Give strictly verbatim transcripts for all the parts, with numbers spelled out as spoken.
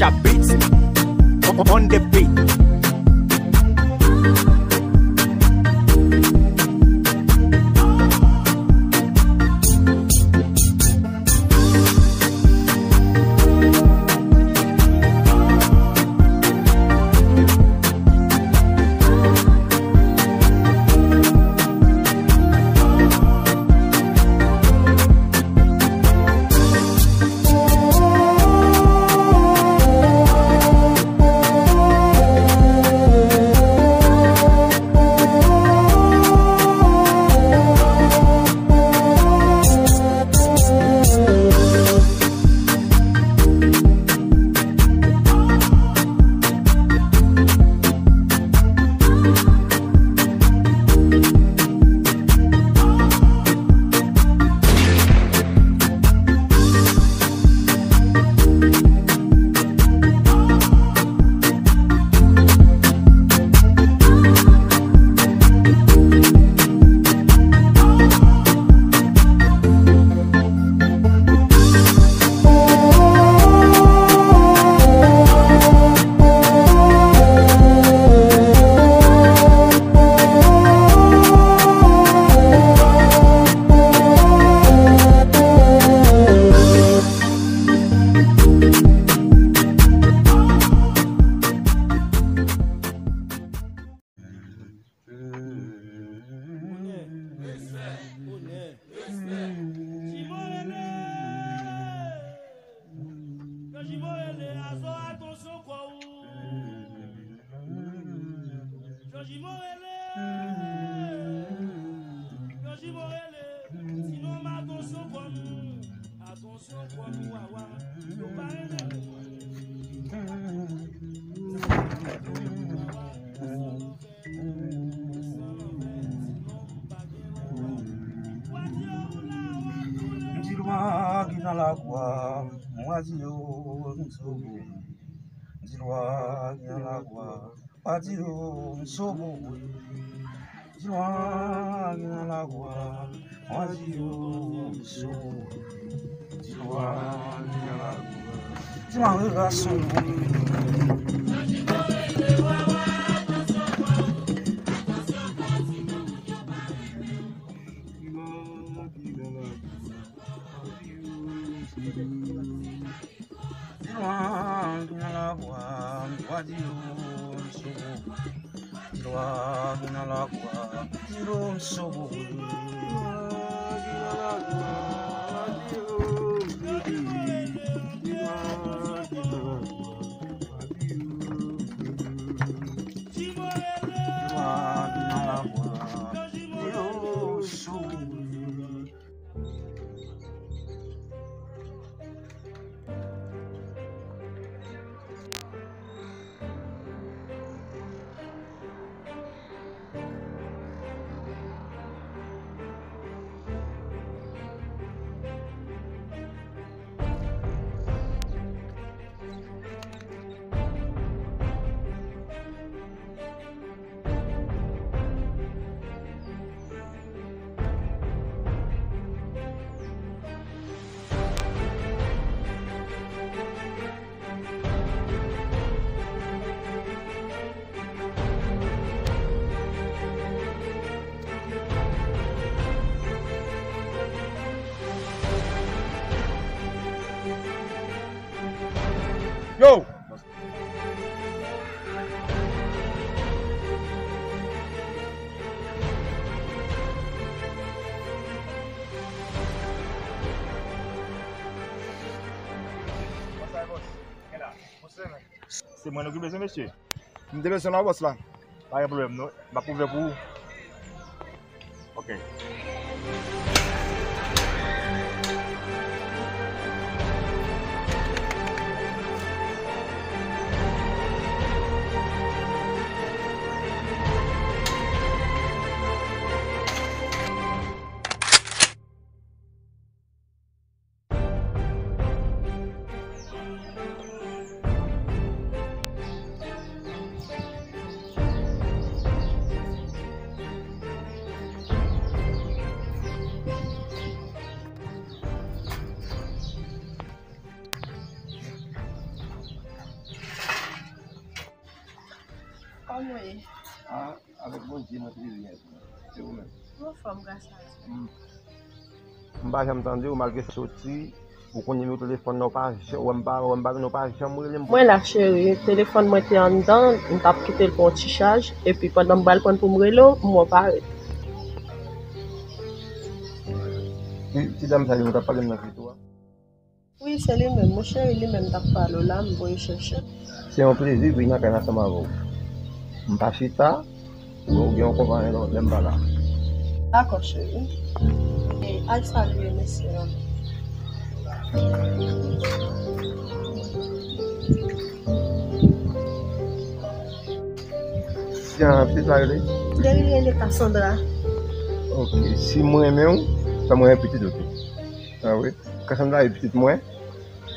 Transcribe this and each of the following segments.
Chop beats on the beat. Onè, respè, onè, respè. Jimo rele. Jan Jimo rele, Azò, atansyon kò w. Jan Jimo rele. Jan Jimo rele. Sinon, m atansyon kò nou. Atansyon kò nou, wawa. Yo pa rele nou. M di lwa ki nan lagwa, mwen di yo m sove. M di lwa ki nan lagwa, mwen di yo m sove. M di lwa ki nan lagwa, mwen di yo m sove. M di lwa ki nan lagwa, m di lwa ki nan lagwa. Di lwa ki nan lagwa, lwa di yo m sove. Di lwa ki nan lagwa, di yo m sove. Di lwa ki nan lagwa, di yo m sove. Di lwa ki nan lagwa, di yo m sove. Di lwa ki nan lagwa, di yo m sove. Yo! Se mwen nou ki bezwen, mesye. M te bezwen la, bòs la. Pa gen pwoblèm, non. M ap ouvè pou ou. Ok. Mwen. Ah, avèk Bondye, mwen trè byen. E ou menm? Mwen anfòm, gras a Dye. M pa janm tande w, malgre sa soti, ou konn nimewo telefòn nan, ou pa jan-, wè m pa, wè m pa vin, ou pa janm rele m. Mwen la, cheri, telefòn mwen te anndan, m t ap kite l pou yon ti chaj, epi pandan m pral pran l pou m rele w, m wè w parèt. Ti, ti dam sa, li nou t ap pale m nan krito a. Wi, se li menm. Mon cheri, li menm t ap pale w la, m voye chèche l. Se yon plezi vin nan kay la ansanm avè w. M pa chita, bon, ou gen yon konpayi lè, lè m pa la. Dakò, cheri. E, al salye mesye a. Jan, pitit la rele? Li rele Cassandra. Ok, si mwen renmen w, fè mwen yon pitit, ok. Ah wi. Cassandra e pitit mwen,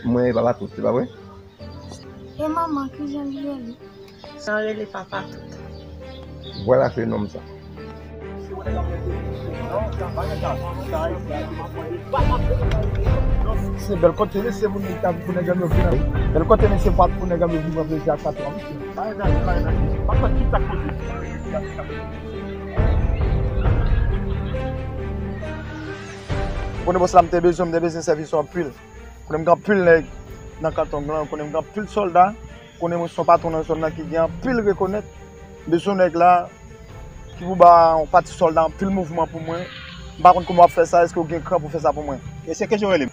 mwen e papa tout, se pa vre? E manman, kijan li rele? Sa rele papa tout. Vwala se nonm sa. Se bèl kote li, se moun li ta pou nèg yo vin. Bèl kote li, se pa pou nèg yo vin pran plezi ak patwon, wi. Konnen bòs la, m te bezwen, m te bezwen sèvis ou anpil. Konnen m gen anpil nèg nan kantong lan, konnen m gen anpil sòlda, konnen mwen se yon patwon nan zòn nan ki gen anpil rekonèt. M bezwen nèg la ki pou ba yon pati sòlda anpil mouvman pou mwen. M pa konn kòman w ap fè sa, èske w gen kran pou fè sa pou mwen? E se ke jan w rele?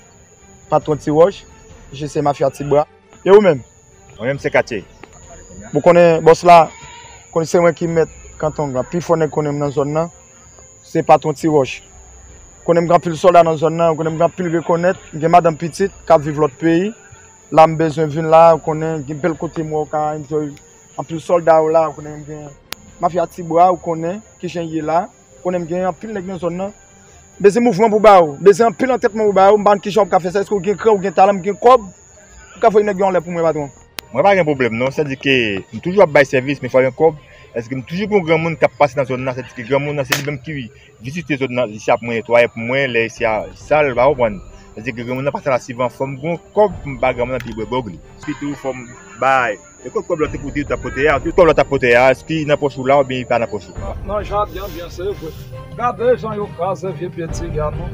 Patwon Ti Wòch, misye se mafya Ti Bwa. E ou menm? Mwen menm se Katye. Ou konnen bòs la, konnen se mwen ki mèt kantong lan. Pi fò nèg konnen m nan zòn nan, se patwon Ti Wòch. Konnen m gen anpil sòlda nan zòn nan, konnen m gen anpil rekonèt, m gen madanm pitit k ap viv lòt peyi. La m bezwen vin la, ou konnen gen bèl kote m wè w ka enjoy. Anpil sòlda yo la, ou konnen m gen mafya Ti Bwa, ou konnen kijan ye la. Ou konnen m gen anpil nèg nan zòn nan. Bezwen mouvman pou ba ou. Bezwen anpil antrètman pou ba ou. M pa konn kijan w ap ka fè sa. Èske w gen kran, w gen talan, m gen kòb? Ou ka voye nèg yo anlè pou mwen, patwon. Mwen pa gen pwoblèm non, sètadi ke m toujou ap bay sèvis, men fò gen kòb. Èske m toujou gen yon granmoun k ap pase nan zòn nan, sètadi ke granmoun nan se li menm ki vizite zòn nan, isi ap mwen netwaye pou mwen, lè isi a sal, ou pa konprann. Sètadi ke granmoun nan pase la sivan, fò m gen yon kòb pou m ba granmoun nan pi bwè bòg li. Epi tou fò m bay. E kot kòb la te pou di w t ap pote a? Kot kòb la w t ap pote a? Èske li nan pòch ou la oubyen li pa nan pòch ou? Nan jaden an, byen se vre. Gade jan yo kraze vye pye tiga nou.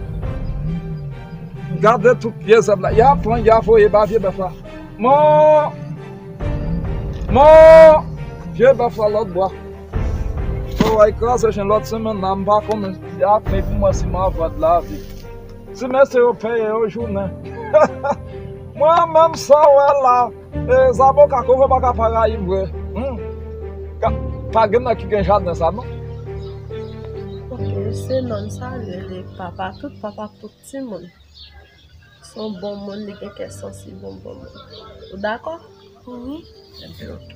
Gade tout pye zèb la. Y a pran, y a voye ba vye bèf la. Mon! Mon! Vye bèf la lòt bò. Yo, ay kraze jen lòt semèn la, m pa konnen. Y a pran pou mwen si m a vwad lavi. Ti mesye yo peye yo jounen. Mwen menm sa w wè la. E, zaboka koko pa ka pa rayi m vre. Hmm. Ka, pa gen nan ki gen jaden sa non. Ok, se nonm sa rele papa tout, papa tout timoun. Se yon bon moun, li gen kè sansib, yon bon moun. Ou dakò? Wi. Ebyen, ok.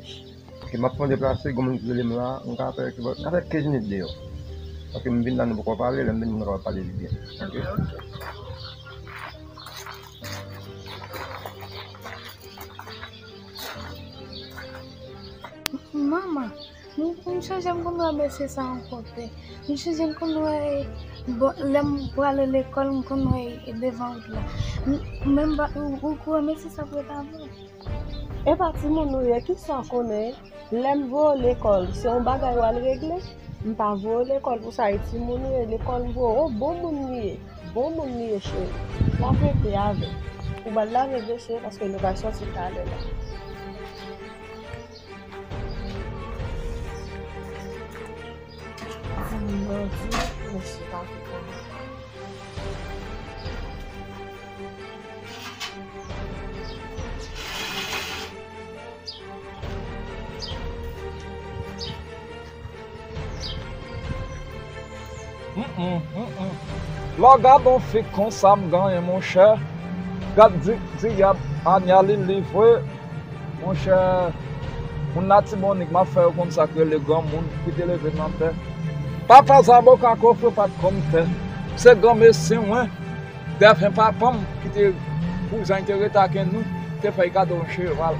Ok, m ap fè yon deplase, gen moun ki rele m la, m ka fè, ka fè kenz minit deyò. Paske m vin la, nou poko pale, lè m vini, nou kapab pale pi byen. Ok? Ebyen, ok. Manman, m, m chonje m konn wè mesye sa yon kote. M chonje m konn wè, bon, lè m prale lekòl, m konn wè devan wout la. M, men m pa, ou, ou kwè mesye sa pou ret avè w? E pa timoun ou ye, kisa w konnen? Lè m voye w lekòl, se yon bagay w al regle? M pa voye w lekòl pou sa, e timoun ou ye, lekòl m voye w, o, bon moun li ye, bon moun li ye, cheri. Pa fete avè l. Ou ba l lave vesye paske nou pral sòti talè la. Mwen di, mesye pa fete avè l. Mm, mm, mm, mm. Lè w gade yon fi konsa m genyen, monchè, gad di, di y ap anya li livre. Monchè, moun Latibonit, m ap fè yo konn sa k rele granmoun ki te leve nan tè. Papa Zaboka Kofre pa t konn tè. Se granmesi mwen, dèfen papa m, ki te kouzen, ki te rete ak nou, te fè l gade yon cheval.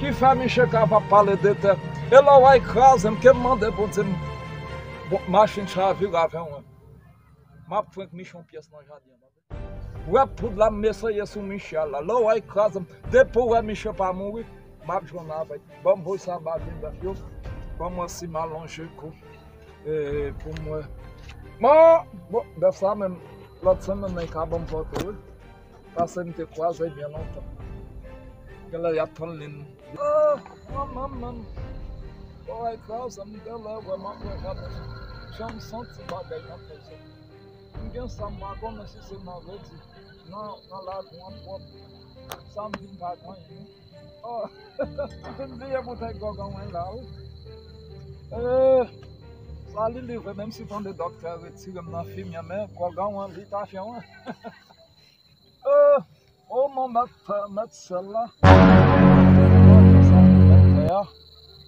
Ki fè misye kapab pale de tè. E lè w wè l kraze m, ke m mande Bondye m, bon, machin chavire avè mwen. M ap frenk misye yon pyès nan jaden an. Wè poud la m eseye sou misye a la. Lè w wè l kraze m, depi w wè misye pa mouri, m ap jwenn avè l. Ban m voye sa ba vye bèf yo. Ban m wè si m alonje kou. E, pou m wè. Bon, bon, bèf sa menm, lòt semèn nan, li ka ban m fòto, wi. Paske m te kwaze l byen lontan. Genlè y ap tann li. Oh, manman, manman. Boy, kraze m, genlè wè m ap wè jan m santi bagay nan fè sa. M gen sa m pa konnen si se nan redi, nan, nan lakou an pwòp. Sa m vin pa gen anyen. Oh, m vin bliye boutèy gòg an mwen la, wi. Eh, sa li livre, menm si tande dòktè retire m nan fimye, men gòg an mwen, li ta fè mwen. Eh, oh, mon mèt, mèt sèl la.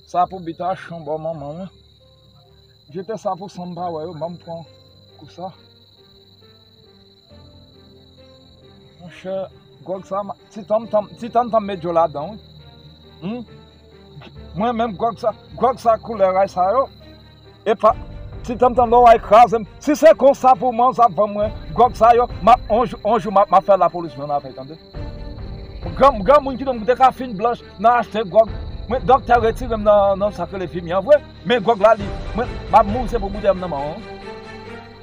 Sa pou bitasyon bò manman mwen. Jete sa pou san m pa wè yo, ban m pran kou sa. Monchè, gwòg sa, ma- ti tanm tanm, ti tanm tanm met dlo ladan, wi. Hmm? Mwen menm, gwòg sa, gwòg sa koulè ray sa yo. E pa, ti tanm tanm lò w ay kraze m. Si se konsa pou manzè ap vann mwen gwòg sa yo, m ap, on jou, on jou, m ap, m ap fè lapolis jwenn avè l, tande. Gran, granmoun ki donk te ka fin blanch nan achte gwòg. Mwen, dòktè retire m nan, nan sa k rele fimye an vre. Men gwòg la, li, mwen, m ap mouri, se pou boutèy m nan men w.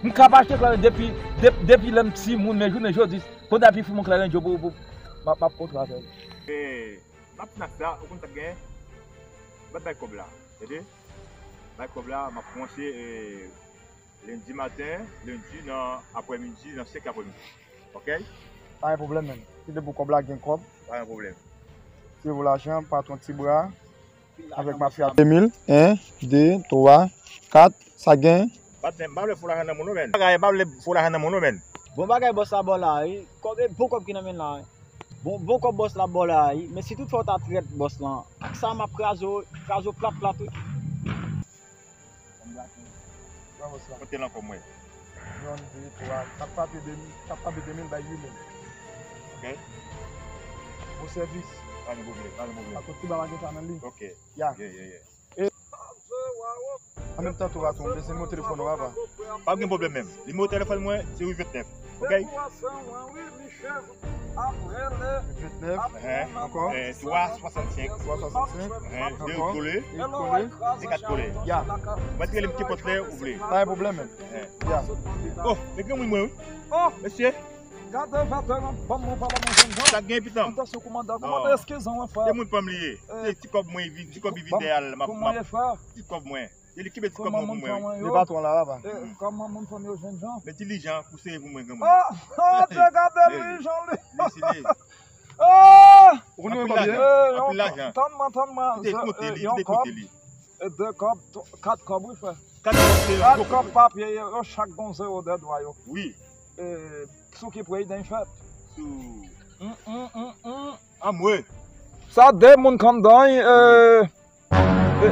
M ka pa achte kleren depi, dep- depi lè m timoun, men jounen jodi, kounye a epi fè m yon kleren djo pou, pou, m ap, m ap kontre avè l. Eh, m ap nan sa, ou konn sa k genyen? M ap bay kòb la, tande? Bay kòb la, m ap kòmanse, eh, lendi maten, lendi nan aprèmidi, nan senk aprèmidi. Oke? Pa gen pwoblèm, menm. Si se pou kòb la, gen kòb. Pa gen pwoblèm. Se pou lajan, patwon ti bra. Avèk mafya. De mil, en, de, twa, kat, sa gen. Patnè, m pa vle fò lajan nan men w non, menn. Bagay, m pa vle fò lajan nan men w non, menn. Bon bagay bòs la ba w la, wi. Kòb, e bon kòb ki nan men l la, wi. Bon, bon kòb bòs la ba w la, wi. Men si toutfwa w ta trèt bòs lan, ak sa m ap kraze w, kraze w plat plat, wi. Konte l ankò, mwen. Yonn, de, twa, kat papye de mil, kat papye de mil bay uit mil. Oke. Bon sèvis. Pa gen pwoblèm, pa gen pwoblèm. Paske ti bala gen sa nan li. Oke. Ya. Yeah, yeah, yeah. An menm tan tou, Raton, bezwen nimewo telefòn ou a, pa? Pa gen pwoblèm menm. Nimewo telefòn mwen, se uit ventnèf. Oke? Ventnèf. Ehe. Ankò? Eh, twa swasannsenk. Twa swasannsenk. Ehe. Ankò? De kole. De kole. E kat kole. Ya. Mwen te rele m kenpòt lè ou vle. Pa gen pwoblèm menm. Ehe. Ya. Oh, men gen moun mwen, wi. Oh! Mesye. Gade veteran, ban mwen pale mwen jènjan. Sa gen, pitan? Mwen te sou kòmandan. Kòmandan, eskize mwen, frè. Se moun pa m li ye. Se ti kòb mwen, ti kòb li vin dèyè l, m ap, m ap, ti kòb mwen. Se li ki met ti kòb mwen pou mwen, wi. Men patwon la, papa. Kòman moun fanmi yo jènjan? Men ti lijan pou sere pou mwen, granmoun. Oh, oh, Dye, gade lijan li. Mesye. Ah! Ou konn yon kòb li ye? Anpil lajan. Tann mwen, tann mwen. Kite konte li, kite konte li. E de kòb, kat kòb, wi, frè. Kat kòb, se yon gwo kòb. Kat kòb papye yo, yo chak gon zewo dèyè dwa yo. Wi. E, sou ki prezidan fèt? Sou. Hum, hum, hum, hum. Anmwe. Sa de moun k anndan, e, e,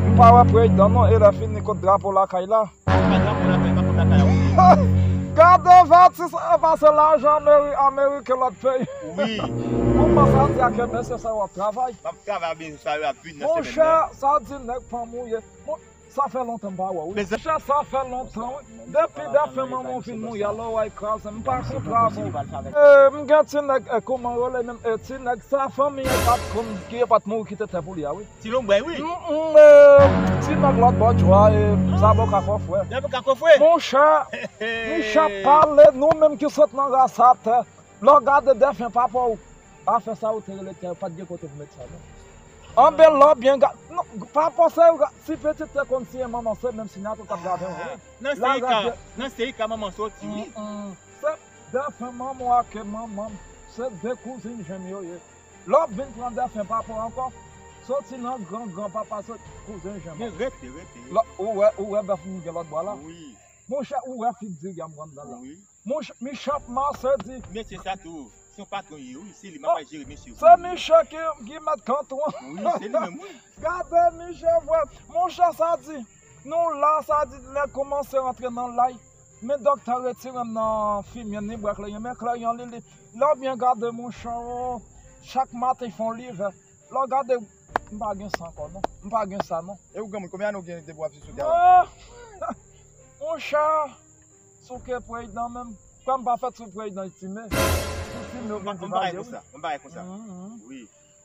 m pa wè prezidan non, e lè fini kot drapo lakay la. Pa drapo lakay, pa kot lakay la, wi. Gade vati sa pase lajan Ameri-, ameriken lòt peyi. Wi. Ou panse a di a ke mesye sa yo ap travay? M ap travay, men sa yo ap vin nan semèn nan. Monchè, sa di nèg pa mouye. Mon- Sa fè lontan m pa wè w, wi. Monchè, sa fè lontan, wi. Depi dèfen manman w fin mouri, alò w ay kraze m, m pa konprann ou. E, m gen ti nèg, e, kòman yo rele menm, e, ti nèg sa, fanmi an pa t konn ki yo pa t mouri kite tè pou li a, wi. Ti lonbrèy, wi. M, m, e, ti nèg lòt bò djwa, e, zaboka kòfrè. Zaboka kòfrè. Monchè, monchè, pale, nou menm ki sot nan ras atè. Lè w gade dèfen papa w, afè sa yo te rele tè, pa t gen kote pou met sa, non. Anben, lè w byen gade, non, papa w se yo, si pitit te konn siyen manman, se menm siyati w t ap gade, wi. Nan seri ka, nan seri ka manman soti, wi. Se dèfen manman w ak manman m, se de kouzin jenn yo ye. Lè w ap vin pran dèfen papa w ankò, soti nan gran gran papa, soti kouzin jenn manman. Men rete, rete. Lè, ou wè, ou wè bèf m gen lòt bwa la? Wi. Monchè, ou wè figi diri a m pran anndan la? Wi. Monchè, Michè ap mase di. Mesye sa tou, se yon patwon li ye, wi, se li, m ap jere mesye, wi. Se Michè ki, ki mèt kanton an. Wi, se li menm, wi. Gade Michè vre. Monchè, sa di, nou la, sa di, lè kòmanse rantre nan lay. Men dòktè retire m nan fimye, ni bwè kleren, men kleren li, li. Lè w byen gade, monchè, o, chak maten fè yon livè. Lè w gade, m pa gen sa ankò, non. M pa gen sa, non. E ou granmoun, konbyen ane w gen depi w ap viv sou tè a? Ah! Monchè, souke prezidan menm. Kwè m pa fèt sou prezidan, Time. Sou Time yo vin di valye, wi. M pa konsa. Wi.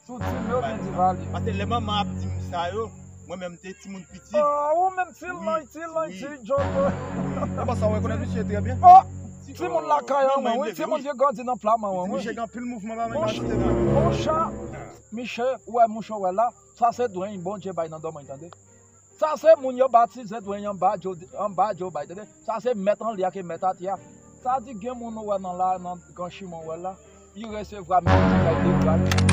Sou Time yo vin di valye. Paske lè manman ap di m sa yo, Mwen menm te timoun piti. Oh, ou menm ti lanj, ti lanj, ti djòl. Ou pa sa rekonèt misye trè byen. Oh, timoun lakay an mwen, wi, timoun ki grandi nan pla manman, wi. Misye gen anpil mouvman pa menm ajite nan. Moncha, Miche, ou wè mouche wè la, sa se dweny Bondye bay nan dòmi, tande. Sa se moun yo batize dweny anba Joe, anba Joe Biden, tande. Sa se mèt an lè a ke mèt atè a. Sa di gen moun ou wè nan la, nan gran chimen ou wè la, li resevwa mèt li kay de gra.